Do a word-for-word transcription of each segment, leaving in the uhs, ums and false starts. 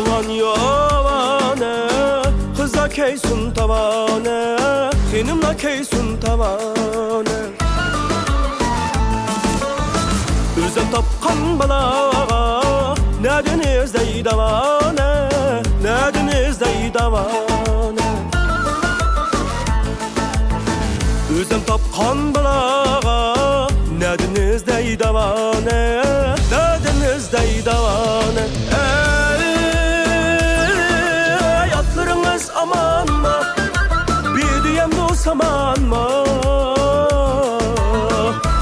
ياۋان ياۋانە، قىزلار كەيسۇن تاۋانە، خېنىملار كەيسۇن تاۋانە. ئۆزۈم تاپقان بالاغا نەدىن ئىزدەي داۋانە، نەدىن ئىزدەي داۋانە. ئۆزۈم تاپقان بالاغا نەدىن ئىزدەي داۋانە، نەدىن ئىزدەي داۋانە. ئەي، ئاتلىرىڭىز ئامانمۇ؟ بىدىيەمدۇ سامانمۇ؟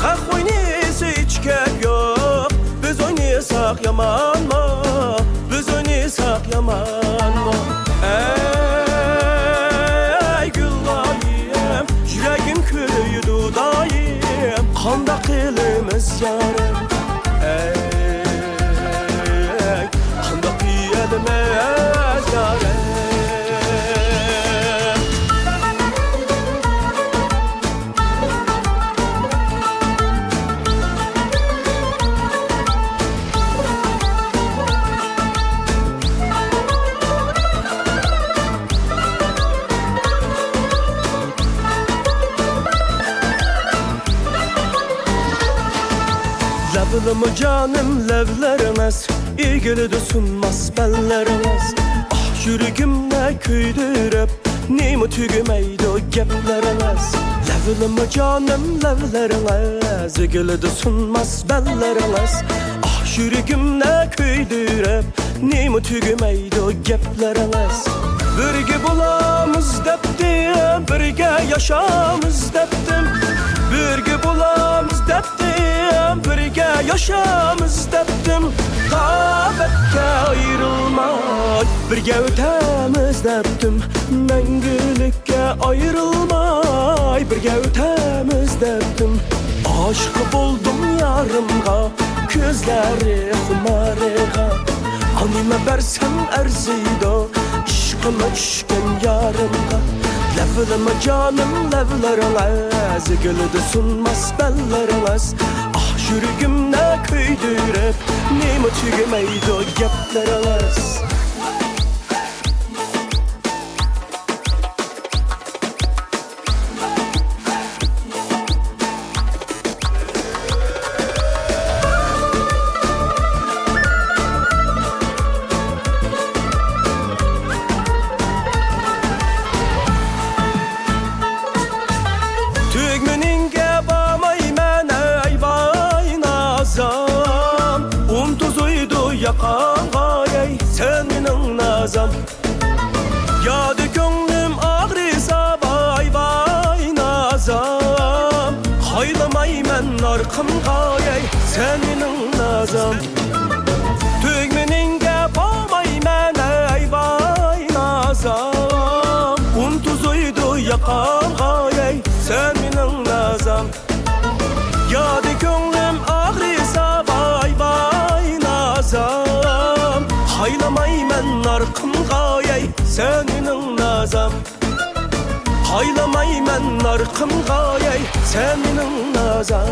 خەق ئوينىسا ھېچكەپ يوق، بىز ئوينىساق يامانمۇ؟ بىز ئوينىساق يامانمۇ؟ ئەي گۈللايىم، يۈرەكىم كۆيىدۇ دائىم، قانداق قىلىمىز يارىم؟ ئەي، قانداق قىلىمىز يارىم؟ لەۋلىمۇ جانىم لەۋلىرىڭىز، ئېگىلىدۇ سۇنماس بەللىرىڭىز. ئاھ، يۈرىكىمنى كۆيدۈرۈپ، نېمە تۈگىمەيدۇ گەپلىرىڭىز. لەۋلىمۇ جانىم لەۋلىرىڭىز، ئېگىلىدۇ سۇنماس بەللىرىڭىز. ئاھ، يۈرىكىمنى كۆيدۈرۈپ، نېمە تۈگىمەيدۇ گەپلىرىڭىز. بىرگە بولامىز دەپتىم، بىرگە ياشامىز دەپتىم. بىرگە بولامىز دەپتىم، بىرگە ياشامىز دەپتىم. تاقەتكە ئايرىلماي، بىرگە ئۆتەمىز دەپتىم. مەڭگۈلۈككە ئايرىلماي، بىرگە ئۆتەمىز دەپتىم. ئاشىق بولدۇم يارىمغا، كۆزلىرى خۇمارىغا. ئانىمە بەرسەم ئەرزىيدۇ، ئىشقىمە چۈشكەن يارىمغا. لەۋلىمە جانىم لەۋلىرىڭىز، ئېگىلىدۇ سۇنماس بەللىرىڭىز. ئاھ، يۈرىكىمنى كۆيدۈرۈپ، نېمە تۈگىمەيدۇ گەپلىرىڭىز. تۈگمىنىڭگە بارمايمەن، ئەي ۋاي نازام. ئۇنتۇزۇيدۇ ياقاڭغا، ئەي سەن مېنىڭ نازام. يادا كۆڭلۈم ئاغرىسا، ۋاي ۋاي نازام. قايلىمايمەن ئارقامغا، ئەي سەن مېنىڭ نازام. تۈگمىنىڭگە بارمايمەن، ئەي ۋاي نازام. ئۇنتۇزۇيدۇ ياقاڭغا، ئەي سەن مېنىڭ نازام. يادا كۆڭلۈم ئاغرىسا، ۋاي ۋاي نازام. قايلىمايمەن ئارقامغا، ئەي سەن مېنىڭ نازام. قايلىمايمەن ئارقامغا، ئەي سەن مېنىڭ نازام.